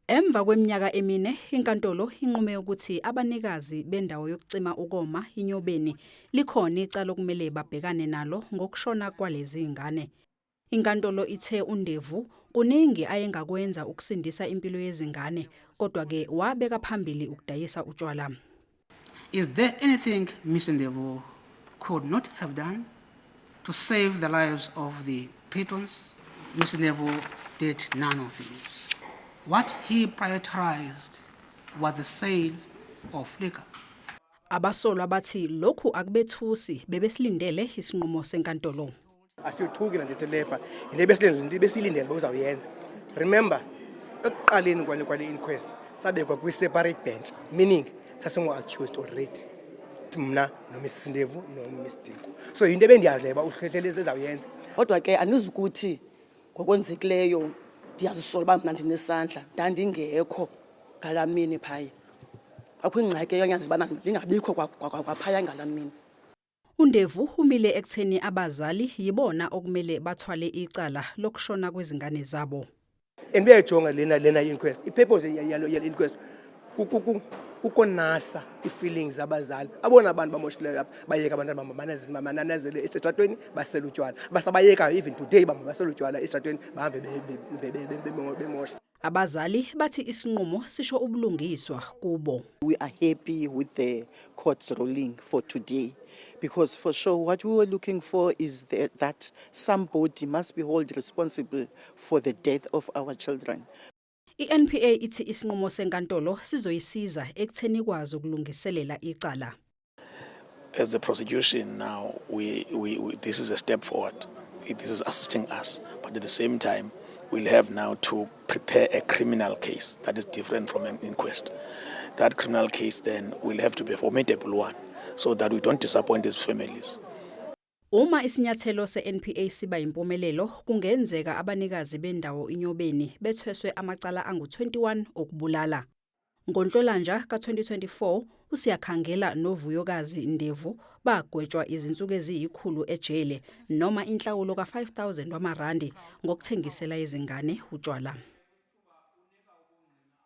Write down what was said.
Emva kweminyaka emine, inkantolo inqume ukuthi abanikazi bendawo yokucima ukoma iNyobeni likhona icala okumele babhekane nalo ngokushona kwalezi ngane. Inkantolo ithe uNdevu kuningi ayengakwenza ukusindisa impilo yezingane, kodwa-ke wabeka phambili ukudayisa utshwala. Is there anything Mr. Ndevu could not have done to save the lives of the patrons? Mr. Ndevu did none of these. What he prioritized was the sale of liquor. Abasolwa bathi lokhu akubethusi, bebesilindele isinqumo senkantolo. Asiyothuki nanto lepha, yinto besilindele uba uzawuyenza. Remember, ekuqaleni kwale inquest sabekwa kwi-separate bench, meaning sasingo-accused already, mna noMrs Ndevu noMs Diko, so yinto ebendiyazi leyo uba uHlehlelezi ezawuyenza. Kodwa ke andizukuthi ngokwenzekileyo ndiyazisola uba mna ndinesandla. Ndandingekho ngalaa mini phaya, kwakho ingxaki eyanyanza ubana ndingabikho kwaphaya ngalaa mini. UNdevu umile ekutheni abazali yibona okumele bathwale icala lokushona kwezingane zabo. And uyayijonga lena inquest, i-purpose yale inquest kukonasa ii-feelings zabazali, abona bantu bamoshileyo apha, bayeka abantwana bamananazele esitratweni, basele utywala, basabayekayo even today, bamba basele utywala esitratweni, bahambe bemosha. Abazali bathi isinqumo sisho ubulungiswa kubo. We are happy with the court's ruling for today because for sure what we were looking for is that somebody must be held responsible for the death of our children. I-NPA ithi isinqumo senkantolo sizoyisiza ekutheni ikwazi ukulungiselela icala. As the prosecution now, this is a step forward. This is assisting us, but at the same time, we'll have now to prepare a criminal case that is different from an inquest. That criminal case then will have to be a formidable one so that we don't disappoint these families. Uma isinyathelo se-NPA siba impumelelo, kungenzeka abanikazi bendawo iNyobeni bethweswe amacala angu-21 okubulala. NgoNhlolanja ka-2024, uSiyakhangela noVuyokazi Ndevu bagwetshwa izinsuku eziyi-100 ejele noma inhlawulo ka-5000 wamarandi ngokuthengisela izingane utshwala.